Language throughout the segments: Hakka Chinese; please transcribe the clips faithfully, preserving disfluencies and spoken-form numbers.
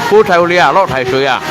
好大雨啊，落大水啊！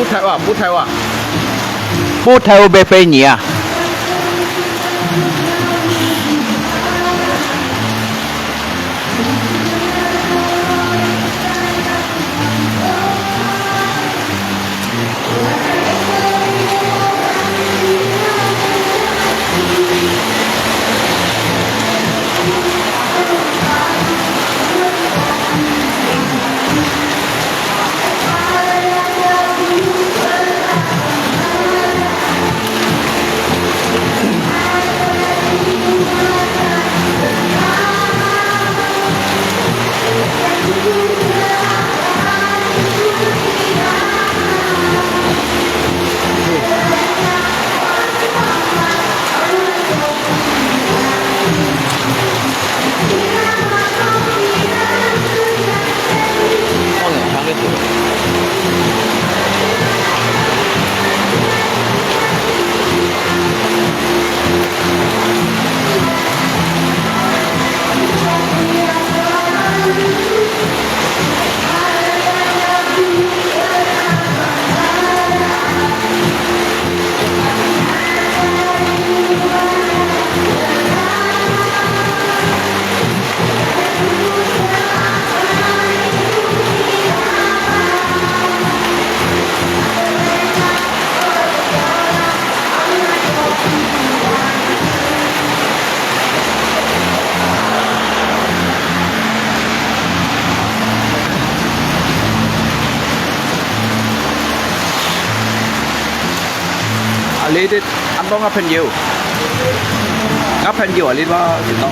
不偷啊，不偷啊。不偷白费你啊。啊，你兜恁多个朋友，个朋友啊，你兜幾多？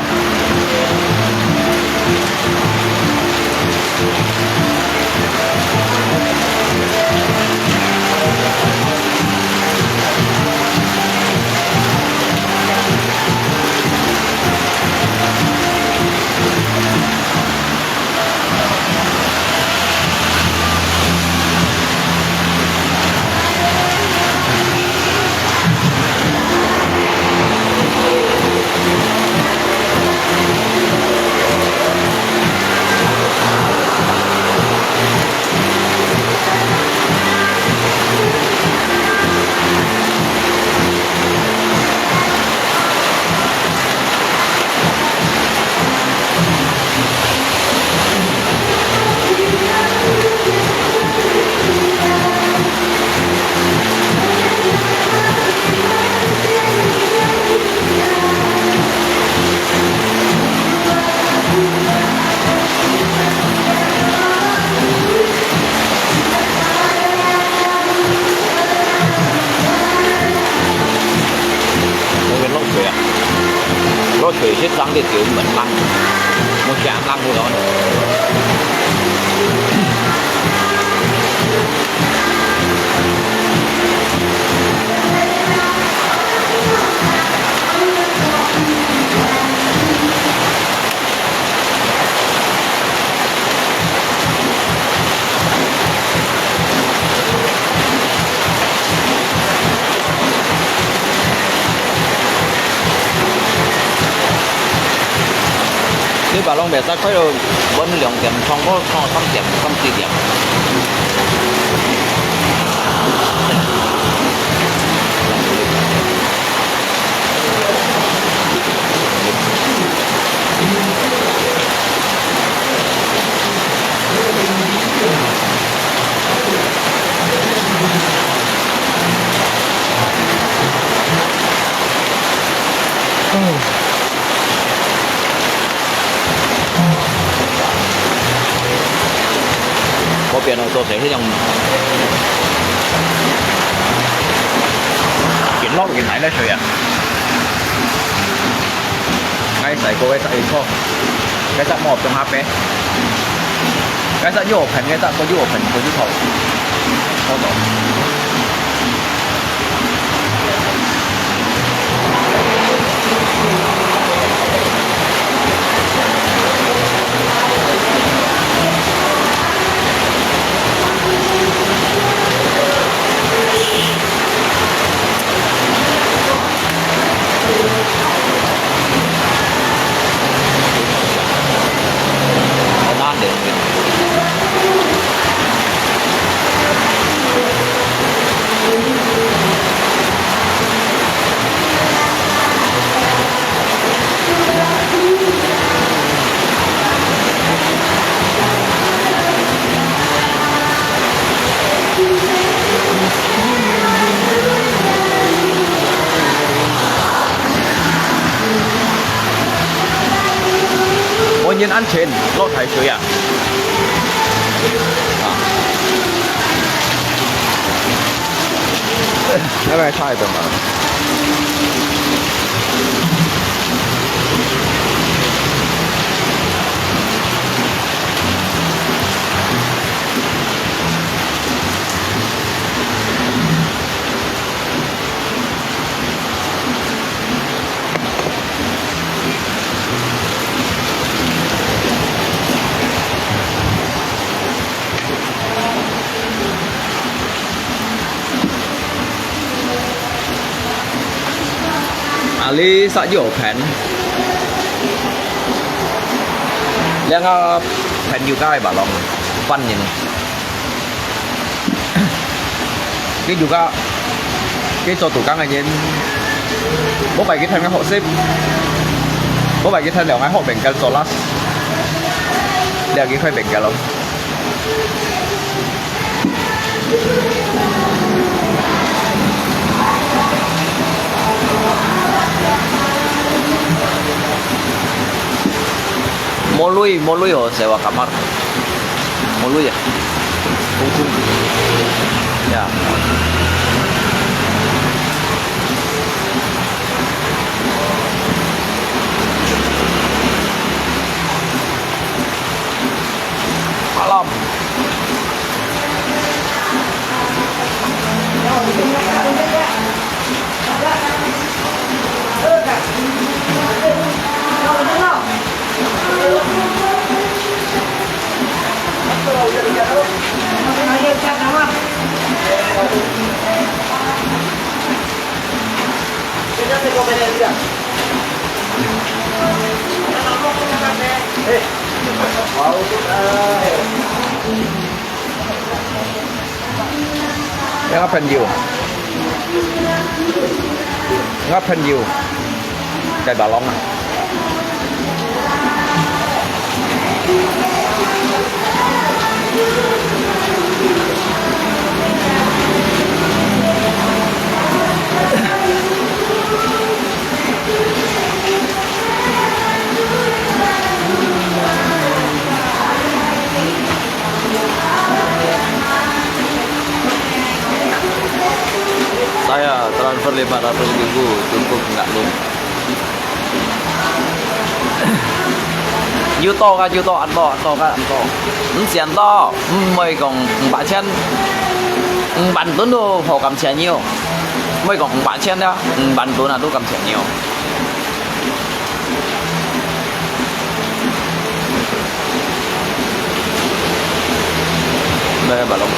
該个落水啊，落水係正个條門壩，無正壩个咯。 你把弄白沙快樂分兩點，唱歌唱三點、三四點。 該片哦，做成該種，緊落緊大个水啊！𠊎細個个時候，該隻無放下邊，該隻又平，該隻个又平，个就好，好多。 很難的。先安全，落台水啊！啊，要不要差一点嘛？啊，你煞有看？兩个朋友个白龍，半人。 佢有个，佢做tukang个人，無擺佢聽个學習，無擺佢聽了，𠊎學Bengkel做last，了佢開Bengkel咯。無鐳，無鐳哦，sewa kamar。 Mului ya? Ujung. Ya. Malam. Yang apa dia? Ngap hen yu, kai balong ah. Saya transfer lima ratus ribu, cukup nggak, Lung? 有多个有多，恁多，恁多个恁多。毋係恁多，毋會講五百千，五萬噸都好咁錢有，毋會講五百千啦，五萬噸啊都咁錢有。 Nah, balong.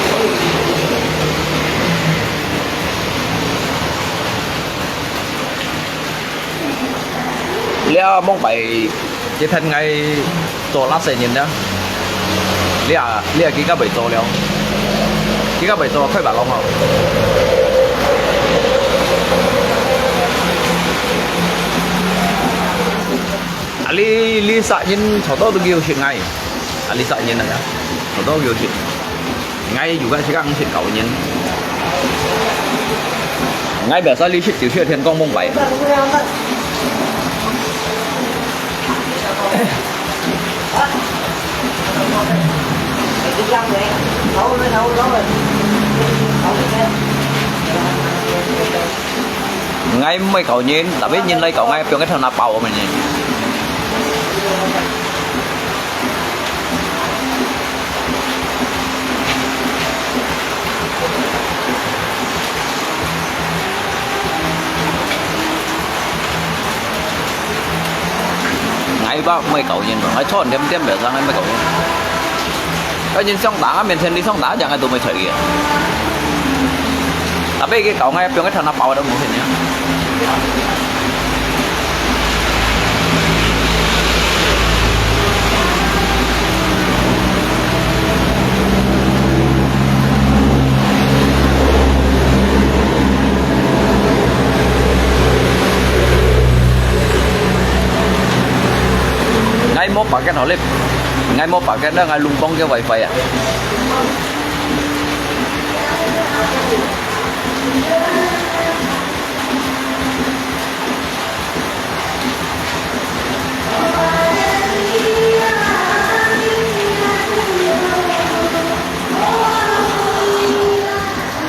Lia mong pai, kita ngai to last year nyen dah. Lia, lia kita bai to liao. Kita bai to khai balong ah. 啊，你，你殺人差不多都幾好食𠊎。啊，你殺人啊，差不多幾好食。𠊎有个時間食九人。𠊎表示你食就食天光蒙白。 𠊎毋會搞人，tapi人來搞𠊎，放佢頭那包咁樣。𠊎話毋會搞人，𠊎坐點點表上，𠊎毋會搞人。 該人想打啊，面前你想打，這樣都無睬佢啊。Tapi佢搞𠊎，放佢頭那包都無份呀。𠊎無paket好咧。 𠊎無paket，𠊎攏放个WiFi啊。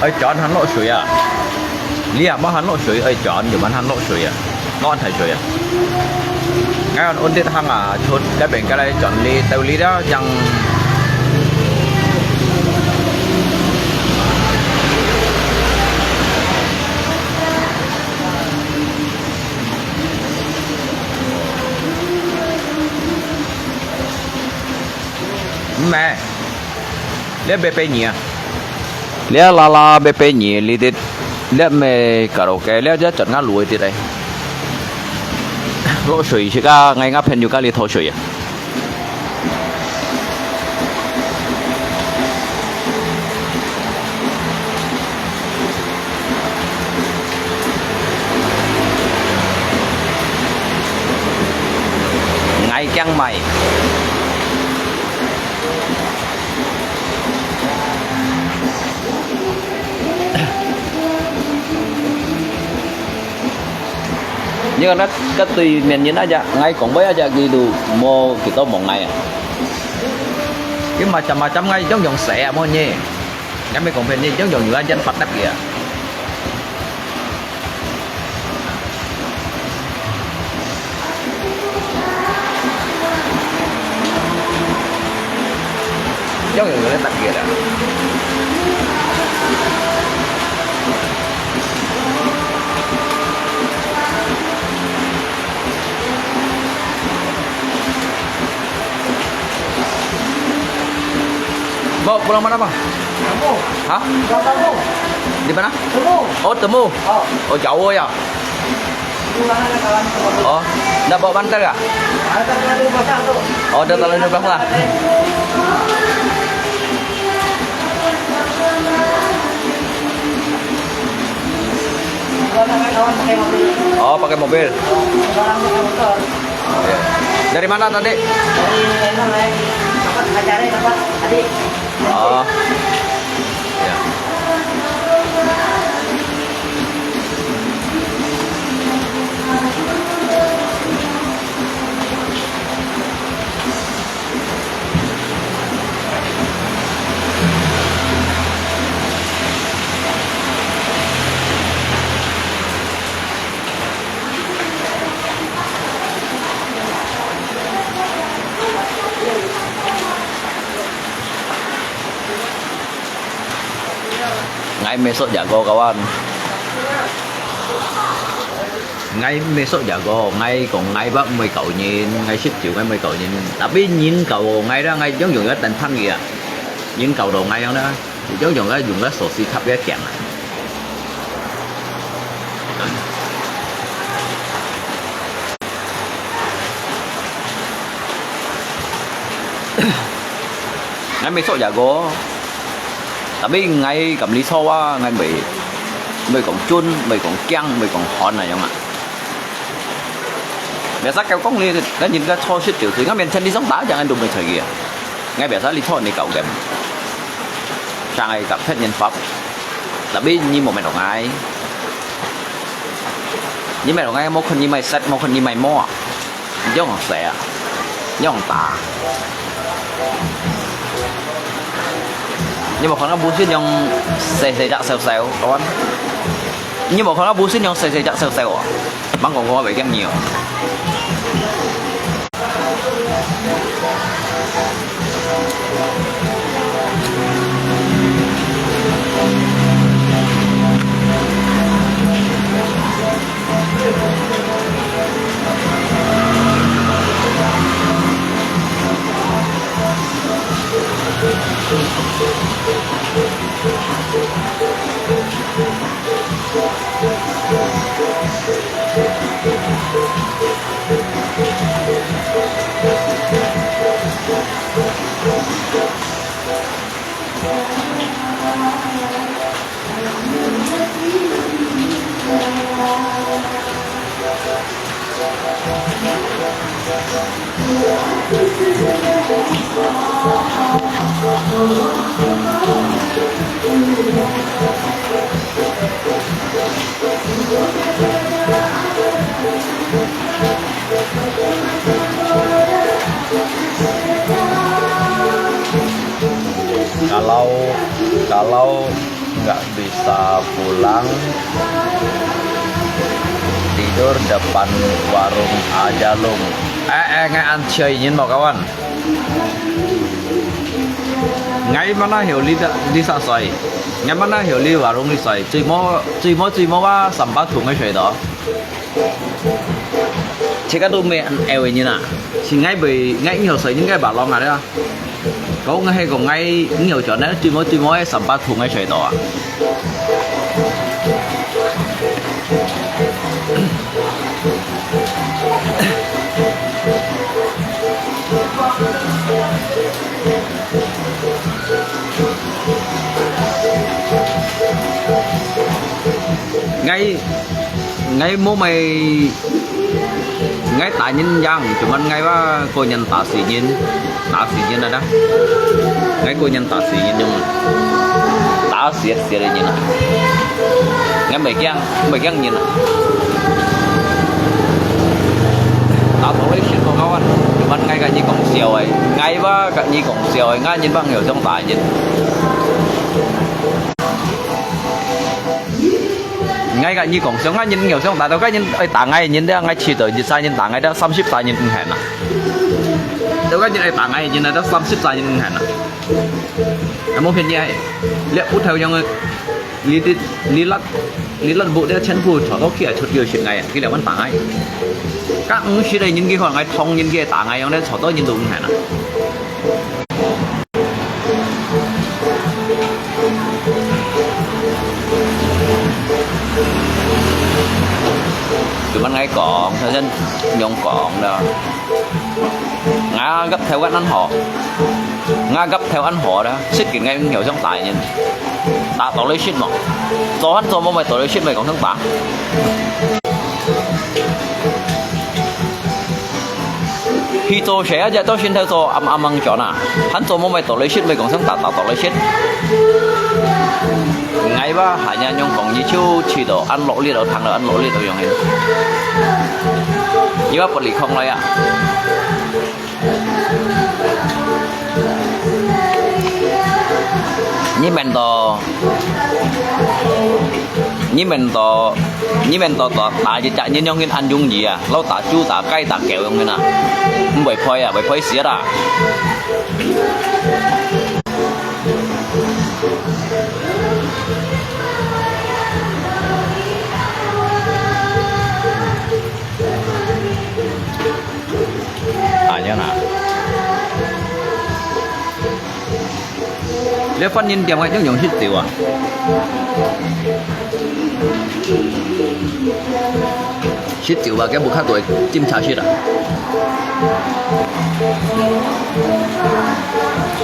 愛轉還落水啊！你啊，莫還落水，愛轉就還還落水啊！落太水啊！𠊎安安啲行啊，出該邊該來轉哩，到哩啦，正毋係，這別別你啊！這啦啦別別你，你啲，這毋係karaoke，這隻轉下路个啲咧。落水去个，𠊎个朋友該裡討水啊！ 𠊎驚買。你看該，該對面人那隻，𠊎講話那隻，佢都無，佢都無𠊎啊。佢macam-macam，𠊎樣樣使啊，無呢。 𠊎毋係講別人，樣樣有恁樣發達个啊。樣樣有恁特別个啊。Mau pulang mana, Bang? Temu. Hah? Pulang kampung. Di mana? Temu. Oh, Temu. Oh. Oh, jauh ya. Pulang ada kawan tu. Oh, nak bawa bantal kah? Ada kawan di belakang tu. Oh, ada kawan di belakang lah. Kalau nak kawan pakai mobil. Oh, pakai mobil. Kalau nak pakai motor. Iya. Dari mana tadi? Dari Lembang, eh. Tempat acara, tempat adik. Oh. Iya.𠊎毋係索這個，kawan。𠊎毋係索這個，𠊎講𠊎毋會搞人，𠊎食酒𠊎毋會搞人。Tapi人搞𠊎啦，𠊎樣樣愛等等佢啊。人搞到𠊎樣啦，樣樣愛用个鎖匙插佢个頸啊。 𠊎毋係索這個，tapi𠊎敢理錯啊，𠊎毋會，毋會講顫，毋會講驚，毋會講寒那樣啊。Biasa佢講你，𠊎人家錯失掉，所以𠊎面前你想打一隻，𠊎都毋會睬佢啊。𠊎biasa你錯你搞嘅，像𠊎甲別人發，tapi你無面同𠊎，你面同𠊎，無看你買set，無看你買毛啊。 你樣樣使啊？你樣樣打？你無看到本身樣細細隻小小，kawan？你無看到本身樣細細隻小小啊？吂講過𠊎袂驚你哦。 Kalau, kalau Nggak bisa pulang, tidur depan warung aja, Lung. Eh, eh, ngai an ciai nyin mau kawan. Ngai mana hiu li da, li sa soi. Ngai mana hiu li warung li soi. Cui mo, cui mo, cui mo wa sampa thung ngai soi do. Cika tu me an ewe nyin a. Si ngai be, ngai nyo soi nyin ngai ba long a da. Kau ngai he kau ngai nyo chon na, cui mo, cui mo e sampa thung ngai soi do a. Ngai, ngai mo mai, ngai ta nyin yang, cuman ngai wa ko nyan ta si nyin, ta si nyin ada. Ngai ko nyan ta si nyin yung, ta si si nyin a. Ngai mai kiang, mai kiang nyin a. Ta tau lai shit ko kawan, cuman ngai ka nyi kong siau ai, ngai wa ka nyi kong siau ai, ngai nyin bang yo jong ta nyin. Ngai ka nyi kong siau, ngai nyin yo jong ta tau, ka nyin ai ta ngai nyin da, ngai chi tau, nyi sa nyin ta ngai da, samsip sa nyin ngen a. Tau ka nyin ai ta ngai nyin da, samsip sa nyin ngen a. Ai mo phian nyi ai, liak u thau yong. Li ti, li lat, li lat bu de chen bu cho to kia chut yo shit ngai, ki le wan ta ngai. Ka ng shit de nyin ki khon ngai thong nyin ki ta ngai yong de cho to nyin du ngai na. Cuman ngai kong, tha chen nyong kong da. Nga gap theo gap nan ho. Nga gap theo ăn ho da. Sit ki ngai ngiau song tai nyin. Ta tau lê sit mo. Cho hăn cho mo mai tau lê sit mai kong song ta. Hi cho sẻ á, cho shin theo cho am am mang cho na. Hăn cho mo mai tau lê sit mai kong song ta ta tau lê sit. Ngai ba, hanya nyong kong nyi chiu chi do ăn lok liet do thang do ăn lok liet do yong hen. Nyi ba bật lì không lôi à. Nyi men to. Nyi men to. Nyi men to to ta ji cha nyi nyong hin ăn yung yi à. Lo ta chu ta kai ta kêu yong hin à. Mboi phoi à, mboi phoi siat à. À, nhớ nè. Lê Phan Nhân tiệm cái những những hít tiểu à. Hít tiểu và cái bục khác tuổi chim chả hít à.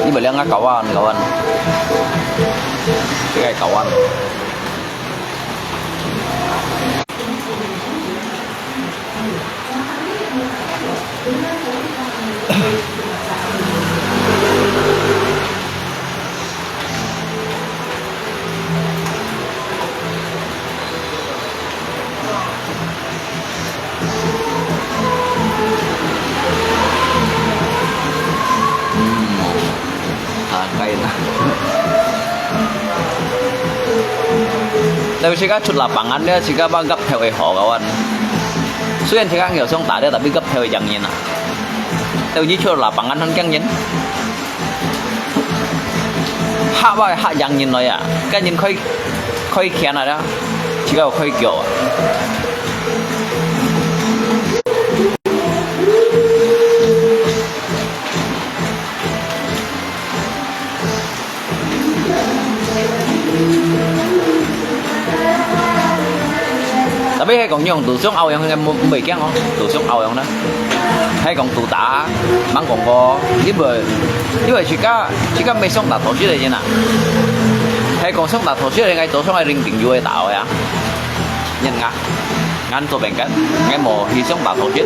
Ini balik ngah kawan, kawan. Cái này kawan. Ừm. Thà cay na. Tao sika chut lapangan dia, sika ba gap theo ai hò kawan. Suyan sika ngiau song ta dia, tapi gap theo ai jang nyin na. Tao nyi chut lapangan han kiang nyin. Hak ba hak jang nyin loi ya. Kan nyin khoi, khoi kian na dia. Sika khoi kio. Tapi係講用杜松拗樣，應該毋，毋會驚哦，杜松拗樣呢。係講杜打，吂講過，因為，因為自家，自家未上大頭出來人啊。係講上大頭出來，應該杜松係零點有个打个啊。人啊。 Ngan做邊間，𠊎無去上大頭節。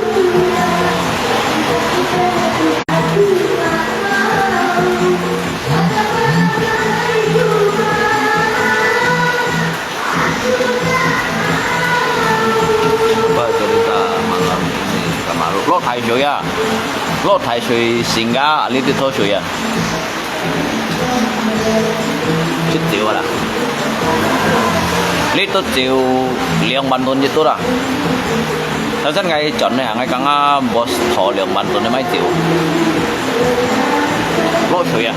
落大水啊！落大水，成家啊，你啲拖水啊！出走啊啦！呢度就兩萬盾一度啦。頭先𠊎轉呢，𠊎剛剛boss討兩萬盾个買酒，落水啊！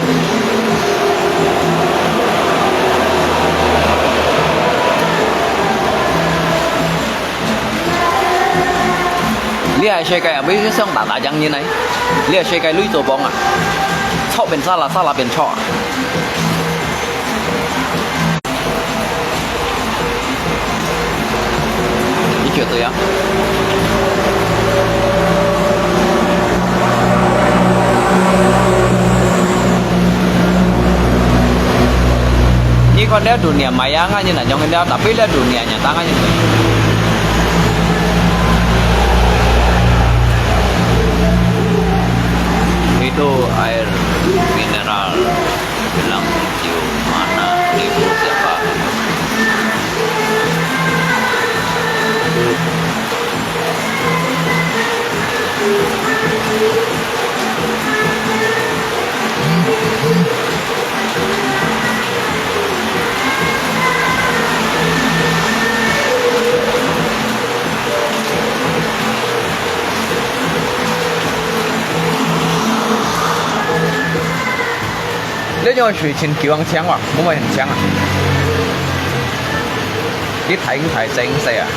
你係世界啊，毋係想打打贏人呢？你係世界鐳做幫啊？臭變沙拉，沙拉變臭啊！ 你覺得呀？你看這dunia maya ngah你nak nyong ini, tapi這dunia nyata ngah ini. Itu air mineral. Bilang video mana ibu siapa? 這種水情幾萬千哇，會毋會很強啊？一台一台整死啊！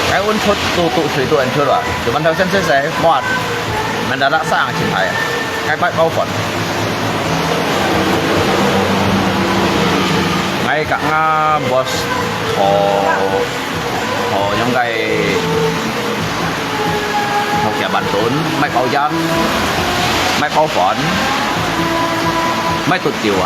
該溫出都都水都很出了，就問頭先這誰？哇，mendadak sang前排，該擺包粉。𠊎剛剛boss好。 哦，應該好幾萬噸，買包煙，買包粉，買毒酒啊！